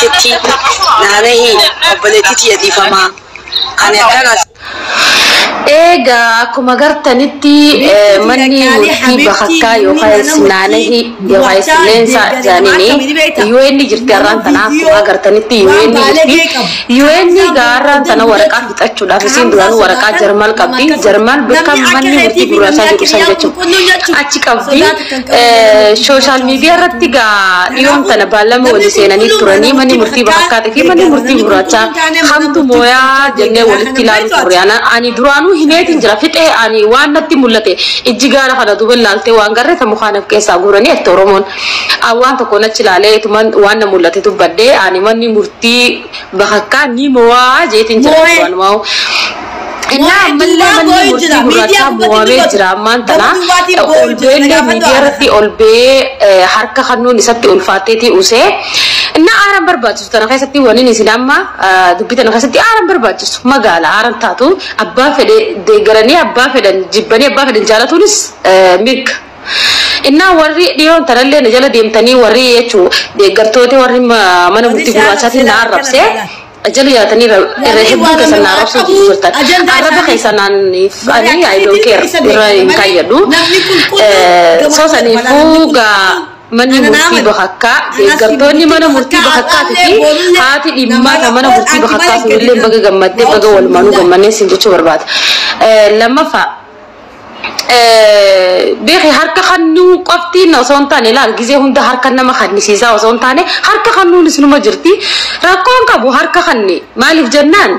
Obboleettitti naanahi, obboleettii tiyya dhiifamaa. Ani akkana Egaa akkuma gartanitti manni murtii bakakkaa yookaas naanahi yookaas leensa jaaniini UN jirti. Har'aan tana akkuma agartanitti UN jirti. UN har'aan tana waraqaa fixachuudhaaf, isiin duraanuu waraqaa Jarmal qabdi. Jarmal bakka manni murtii gurraachaa jiru san jechuudha. Achi qabdi. Social media irratti gaa dhiyoon tana baallama walii seenanii turanii, manni murtii bakakkaatii fi manni murtii gurraachaa hamtu mooyaa jennee walitti ilaalu turre. Ani duraanuu himeetiin jira fixee. Ani waan natti mul'ate, ijji gaara kana duuba ilaaltee waan garree ta mukaanaaf keessaa guuranii itti Oromoon waan tokko nachi ilaalee waan na mul'ate dubbadhee, ani manni murtii bakakkaa ni mo'aa jeetiin jira duraanuu. Innaa ammallee manni murtii gurraachaa mo'amee jira. Ammaan tana ol beellee miidiyaa irratti ol bee harka kannuun isatti ulfaatteetii usee. Innaa aaran barbaachisu tana keessatti, waniin isin amma dubbii tana keessatti aaran barbaachisu, magaala aaran taatu, abbaa fedhe deeggaranii, abbaa fedhan jibbanii, abbaa fedhan jaalatuunis mirga. Innaa warri dhiyoon tanallee na jala deemtanii, warri jechuu deeggartoota warri mana murtii gurraachaatiin na arrabsee jala yaatanii irra hedduu keessan na arrabsuu jirtan. Arraba keessan ani I don't care, irra hin kaayyadhu. So saniifuu gaa manni murtii bakakkaa, deeggartoonni mana murtii bakakkaatii fi haati dhimmaata mana murtii bakakkaa sunillee baga gammaddee, baga walumaanuu gammannee sin jechuu barbaada. Lammaffaa, beeki, harka kannuu qoftiin osoo hin taane, ilaal, gizee hunda harka nama kannisiisaa osoo hin taane, harka kannuunis numa jirti. Rakkoon qabu harka kanni maaliif jennaan,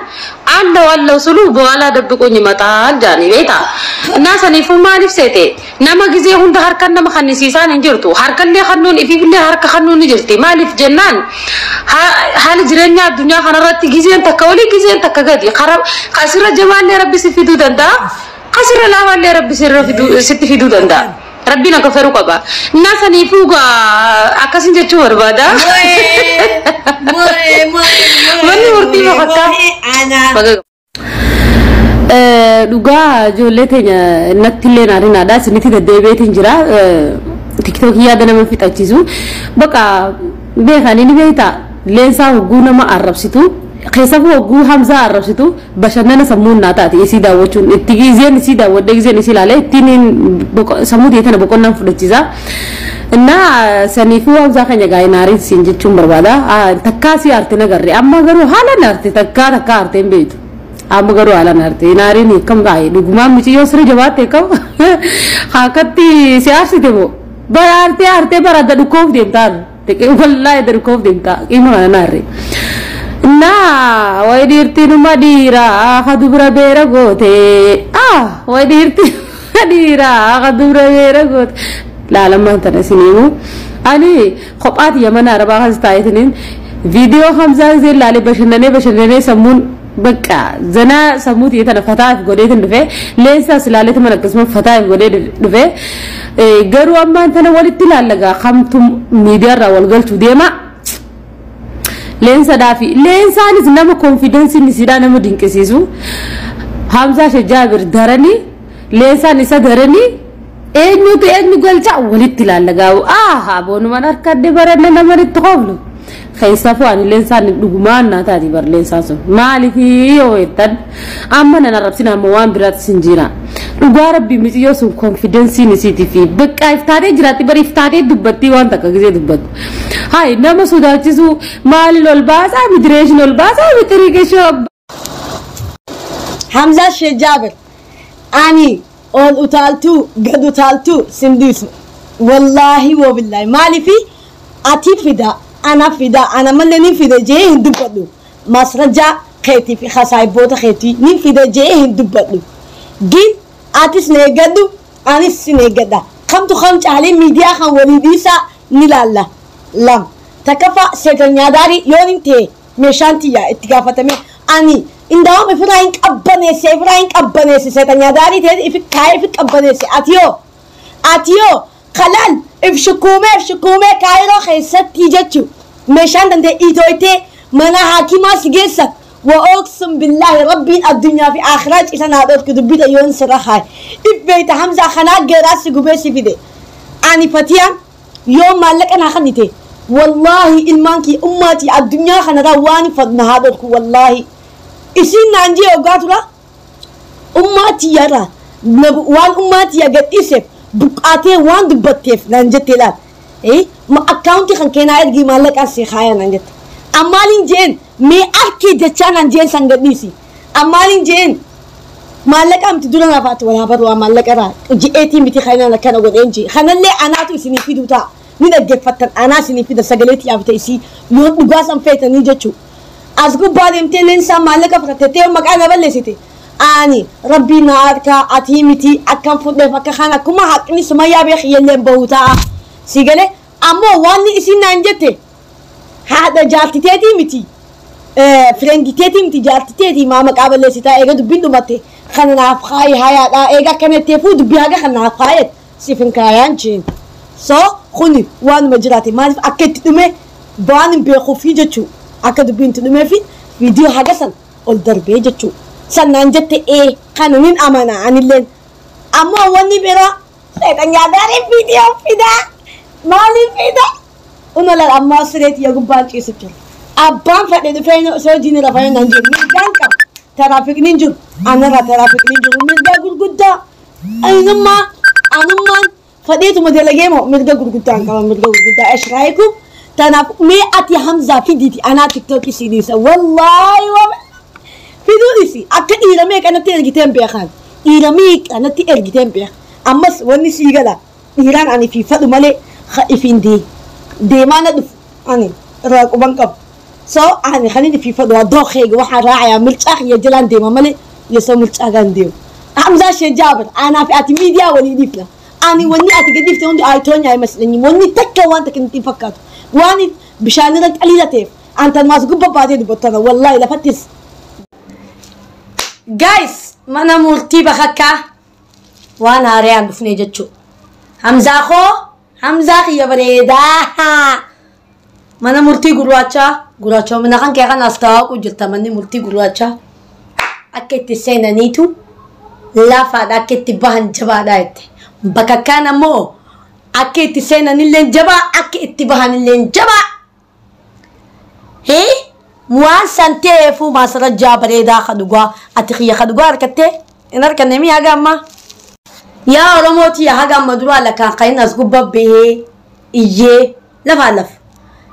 አለው አለው ስሉ በኋላ ደብቆኝ ይመጣል ጃኒ ቤታ እና saniifuu maaliif seete, nama gizee hunda harka nama kannisiisaan hin jirtu, harkallee kannuun ifiifillee harka kannuun ni jirti. Maaliif jennaan, haala jireenya addunyaa kanarratti gizeen takka olii, gizeen takka gadi, kasirra jabaallee Rabbi si fiduu danda'a, kasirra laafaallee Rabbi sitti fiduu danda'a. Rabbiin akka fedhu qaba. Innaa saniifuu akkasin jechuu barbaada. Manni murtii bakakkaa. Dhugaa ijoollee teenya natti illee naarinaadha. Isinitti deddeebi'eetiin jira. TikTokii yaada nama fixachiisu. Bakka beekanii ni beektaa, leensaa hogguu nama arrabsitu. Keessafuu hogguu Hamzaa arrabsitu bashannana sammuun naa taate. Isii daawwachuun itti gizeen isii daawwadhee, gizeen isii ilaalee ittiin sammuu ta'e tana boqonnaan fudhachiisa. Innaa saniifuu Hamzaa keenya gaa'ee naariin siin jechuun barbaada. Takkaa si aarte nagarre, amma garuu haala naarte, takkaa takkaa aarte hin beektu. Amma garuu haala naarte, naariin akkam baay'ee dhugumaan mucayyoo sirri jabaatte kam haakatti si aarsite moo bara aartee aartee bara adda dhukkoof deemtaa, wallaahi adda dhukkoof deemtaa dhimma kana naarre. Naa way dhiirtinuma dhiiraa ka dubra beera goote, ah, way dhiirtinuma dhiiraa ka dubra beera goote. Laalamaan tana isiniimu ani kophaati Yamana Arabaa kas taa'etiniin viidiyoo Hamzaa gisee laalee bashannanee bashannanee sammuun bakka zanaa sammuu tiyya tana fataaf godheetin dhufe. Leensaas ilaaleetu mana akkasuma fataaf godhee dhufe. Garuu ammaan tana walitti ilaallagaa kamtu miidiyaarraa wal galchuu deema. Leensadhaa fi leensaanis nama confidenceiin isiidhaa nama dinqisiisu. Hamzaa Shajaabir daranii, leensaan isa daranii, eenyutu eenyu galcha walitti ilaallagaa. Ah, boonumaan harka adde baranna nama itti qoofnu. Keessaafuu ani leensaan dhugumaan naa taati bar. Leensaan sun maaliif yoo jettan, amma nan arrabsina, amma waan biraatti sin jira. Dhugaa Rabbii, miciyyoo sun confidenceiin isiitii fi bakka iftaatee jiraatti bari, iftaatee dubbattii waan takka gisee dubbattu. Hayi, nama sodaachisu maaliin ol baasaa, immigration ol baasaa mitiriikeshoo. Hamza Sheikh Jabir, ani ol utaaltuu gad utaaltuu sin dhiisu, wallaahi wabillaahi. Maaliifi ati fida, ana fida, ana malee nin fida jee hin dubbadhu. Masrajaa keetii fi kasaayiboota keetii nin fida jee hin dubbadhu. Gin atis na eeggadhu, anis sin eeggadha. Kamtu kam caalee miidiyaa kan walii dhiisaa ni laalla. Lam takkaffaa, seetanyaadaarii yoon hin ta'e meeshaan tiyya itti gaafatame ani indaawam ifirraa hin qabbaneesse, ifirraa hin qabbaneesse. Seetanyaadaarii ta'e ifi kaayee ifi qabbaneesse. Atiyoo kalaal if shukuumee, if shukuumee Kaayiroo keessatti jechuu meeshaan danda'e itooytee mana haakimaa si geessan. وأقسم بالله ربي الدنيا في آخرات إذا نادرك دبيت يون سرخاي إبيت حمزة خناق جراسي قبيسي في دي أني فتيان يوم مالك أنا خنيتي. Wallaahi ilmaan kiyya ummaatii addunyaa kanarraa waan fadna haa dhorku wallaahi. Isiin naan jee hoggaa tura ummaatii yarraa waan ummaatii gadhiiseef buqqaatee waan dubbatteef naan jettee laal. Akkaawuntii kan keenaa ergii maallaqaan si kaaya naan jette. Ammaaliin jeen mee arkee jechaa naan jeen san gadhiisi. Ammaaliin jeen maallaqa miti dura naaf haati walaa baruu maallaqa irraa ji'eetii miti kanaan akkana godheen jee. Kanallee anaatu isinii fiduu ta'a. Ni dhaggeeffattan anaa isinii fida sagaleetii yaafte isii yoo dhugaa san feetanii jechuudha. As gubbaa deemtee leensaa maallaqa fudhattee maqaa na balleessite. Ani rabbii na harkaa atii miti akkam fudheef akka kan akkuma haqni sumayyaa beekiyyallee bahu ta'a. Si galee ammoo waan isin naan jette haadha jaartiteetii miti. Fireenditeetii miti jaartiteetii maa maqaa balleessitaa eega dubbiin dhumatte kana naaf kaayi hayaadhaa eega akkana jetteefuu dubbii haga kan naaf kaayet siif hin kaayaan jeen. So kuni waanuma jiraate maaliif akka itti dhume waan hin beekuufi jechuu akka dubbiin itti dhumeefi viidiyoo haga san ol darbee jechuu. Sannaan jette ee kana nin amana anilleen. Ammoo wanni biraa seexanyaa gaarii viidiyoo fidaa maaliif fidaa? Una laal ammaa sireetii yaa gubbaan ciisu jira. Abbaan fedhe dhufee osoo jiini rafee naan jiru mirgaan qaba. Taraafikni hin jiru. Anarraa taraafikni hin jiru. Mirga gurguddaa. Anummaa anummaan fedheetuma dalagee moo mirga gurguddaa hin qaba mirga gurguddaa. Eshraayiku tanaaf mee ati Hamzaa fidiiti anaa tiktookii sii dhiisa. Wallaahi wama fiduu dhiisi akka dhiira meeqa natti ergiteen beekan. Dhiira meeqa natti ergiteen beekan. Ammas wanni sii gala dhiiraan ani fi fadhu malee ifiin deemaa na dhufu ani irraa quban qabu. So ani kan inni fi fadhu dookeega waxaan raacayaa milcaa kiyya jalaan deema malee yesoo milcaa gaan deemu. Hamzaa shee Jaabir anaa fi ati miidiyaa walii dhiifna. Ani wanni ati gad dhiifte hundi ayitoon yaa maslanii wanni takka waan takka nutti hin fakkaatu. Waan bishaan irra qaliila ta'eef antan maas gubba baatee dubbattana wallaahi lafattis. Guys mana murtii bakakkaa waan haaraan dhufnee jechuudha. Hamzaa koo Hamzaa kiyya bareedaa. Mana murtii gurraachaa gurraacha mana kan kee kan as taa'u jirta manni murtii gurraachaa akka itti seenaniitu lafaadha akka itti bahan jabaadha jette. Bakakkaan ammoo akka itti seenanillee jabaa akka itti bahanillee jabaa. Hee waan san ta'eefuu maasarajjaa bareedaa ka dhugaa ati kiyya ka dhugaa harkattee hin harkanne mi'a haga ammaa. Yaa Oromooti haga amma duraa lakkaan kan as gubbaa bahee iyyee lafaa lafa.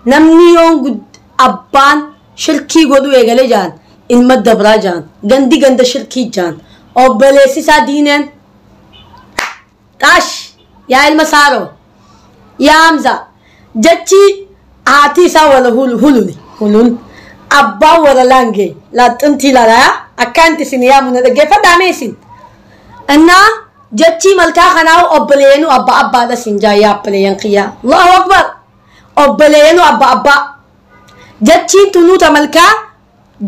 Namni yoon abbaan shirkii godhu eegalee jaan ilma dabraa jaan gandi ganda shirkii jaan obboleessisaa diineen xaash yaa ilma saaroo yaa Hamza jechi haati isaa wala hululi hulul abbaan wala laangee laaxintii laalaa akkanti isin yaamu na dhaggeeffadhaa mee isin innaa jechi malkaa kanaa obboleeyyanuu abbaa abbaadha sin jaa yaa obboleeyyan kiyyaa Allahu akbar obboleeyyanuu abbaa abbaa jechiin tunuuta malkaa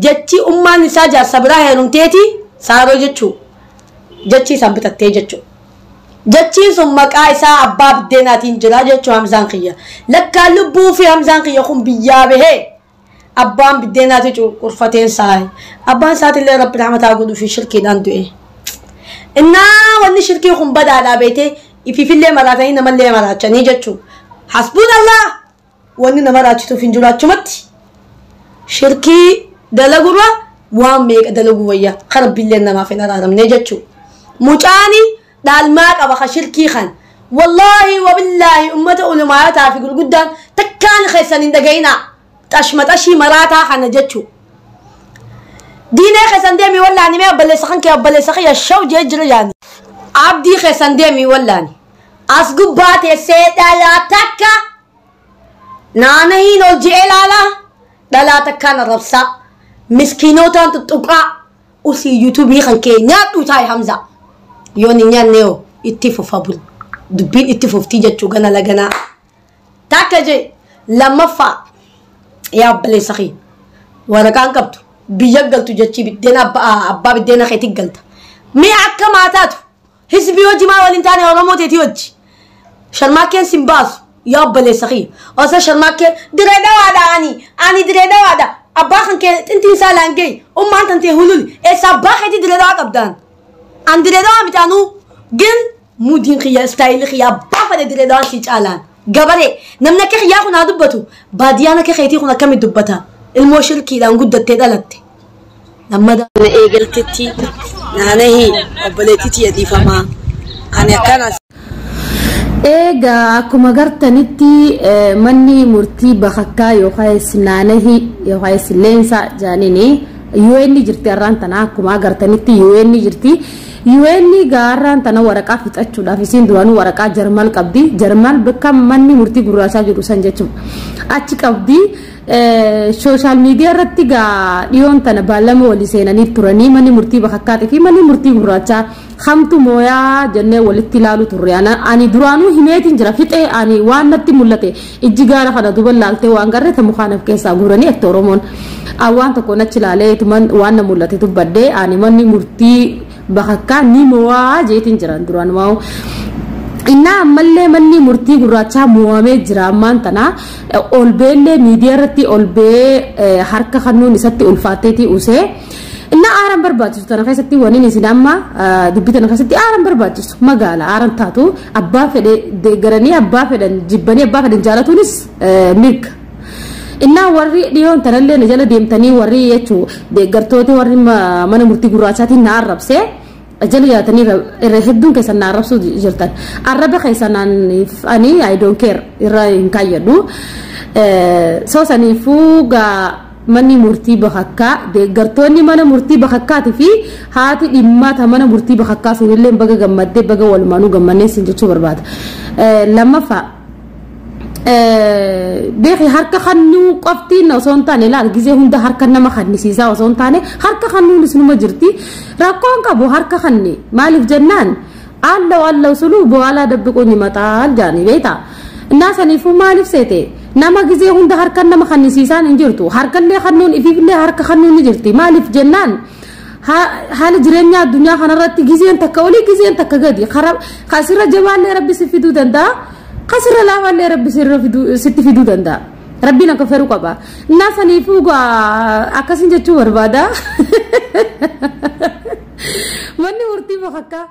jechi ummaan isaa jaarsa biraa heerumteeti saaroo jechuu jechi isaan bitattee jechuu jechiin sun maqaa isaa abbaa biddeenaatiin jira jechuu Hamzaan kiyya lakkaan lubbuu fi Hamzaan kiyya kun biyyaa bahee abbaan biddeenaati qurfateen saahe abbaan isaatillee rabbi rahmataa godhuu fi shirkiidhaan du'e. Innaa wanni shirkii kun badaadhaa beetee ifiifillee maraatanii namallee maraachanii jechuu hasbuun Allah wanni nama raachituuf hin jiru achumatti shirkii dalagurra waan meeqa dalaguu wayya kan rabbiillee namaaf hin araaramne jechuu mucaani dhaalmaa qaba ka shirkii kan wallaahi wabillaahi ummata ulumaayotaa fi gurguddaan takkaan keessan hin dhagayinaa xashmaxashii maraataa kana jechuu. Diinee keessan deemii wallaani mee obboleessa kan kee obboleessa kiyya shaw jee jira jaani. Abdii keessan deemii wallaani. As gubbaa teessee dhalaa takka naanahiin ol je'ee laalaa dhalaa takkaan arrabsaa miskiinotaan tuttuqaa usii yuutuubii kan kee nyaadhu taa'e Hamza. Yoon hin nyaanne hoo itti fufa bul dubbiin itti fuftii jechuu gana laganaa. Takka jee lammaffaa yaa obboleessa kiyya waraqaan qabdu. Biyya galtu jechi biddeena abbaa biddeena keetti galta. Mee akka maataatu hisbii hojii maa waliin taane Oromoo teetii hojii. Sharmaakkeen sin baasu yaa obboleessa kiyya. Osoo sharmaakkeen diree dhawaadha ani diree dhawaadha. Abbaa kan kee xintiin isaa laangee ummaan tan ta'e hululi eessa abbaa keetii diree dhawaa qabdaan. An diree dhawaa miti anuu gin muudiin kiyya istaayilii kiyya abbaa fedhe diree dhawaan si caalaan. Gabaree namni akka kiyyaa kun haa dubbatu baadiyyaan akka keetii kun akkamitti dubbata ilmoo shirkiidhaan guddattee dhalatte. Lammada. Na eegaltetti naanahi obboleettii tiyya dhiifamaa. Ani akkana Egaa akkuma gartanitti manni murtii bakakkaa yookaas naanahi yookaas leensa jaanini UN jirti har'aan tana akkuma agartanitti UN jirti. UN gaarraan tana waraqaa fixachuudhaaf isiin duraanuu waraqaa Jarmal qabdi. Jarmal bakka manni murtii gurraachaa jiru san jechuudha. Achi qabdi. Sooshaal miidiyaa irratti gaa dhiyoon tana baallama walii seenanii turanii manni murtii bakakkaatii fi manni murtii gurraachaa hamtu mooyaa jennee walitti ilaalu turre. Ani duraanuu himeetiin jira fixee ani waan natti mul'ate ijji gaara kana duuba laaltee waan garree tamu kaanaaf keessaa guuranii akka Oromoon waan tokko nachi ilaalee waan na mul'ate dubbadhee ani manni murtii bakakkaa ni moo'aa jeetiin jiran duraan maa'u. Innaa ammallee manni murtii gurraachaa mo'amee jira ammaan tana ol beellee miidiyaa irratti ol bee harka kannuun isatti ulfaatteetii usee. Innaa aaraan barbaachisu tana keessatti waniin isin amma dubbii tana keessatti aaraan barbaachisu magaala aaraan taatu abbaa fedhe deeggaranii abbaa fedhan jibbanii abbaa fedhan jaalatuunis mirga. Innaa warri dhiyoon tanallee na jala deemtanii warri jechuu deeggartoota warri mana murtii gurraachaatiin na arrabsee. Jala yaatanii irra hedduun keessan na arrabsuu jirtan. Arraba keessan ani I don't care irra hin kaayyadhu. Soo saniifuu gaa manni murtii bakakkaa deeggartoonni mana murtii bakakkaatii fi haati dhimmaata mana murtii bakakkaa sunillee baga gammaddee baga walumaanuu gammannee siin jechuu barbaada. Lammaffaa beeki harka kannuu qoftiin osoo hin taane laal gizee hunda harka nama kannisiisaa osoo hin taane harka kannuun isinuma jirti rakkoon qabu harka kanni maaliif jennaan allaw allaw suluu bu'aalaa dabbiqoon himataa jaanii beektaa innaa saniifuu maaliif seete nama gizee hunda harka nama kannisiisaan hin jirtu harkallee kannuun ifiifillee harka kannuun ni jirti maaliif jennaan haala jireenya addunyaa kanarratti gizeen takka olii gizeen takka gadi kasirra jabaallee rabbi si fiduu danda'a. Kasirra laafallee rabbi sitti fiduu danda'a. Rabbiin akka fedhu qaba. Innaa saniifuu akkasin jechuu barbaada. Manni murtii bakakkaa.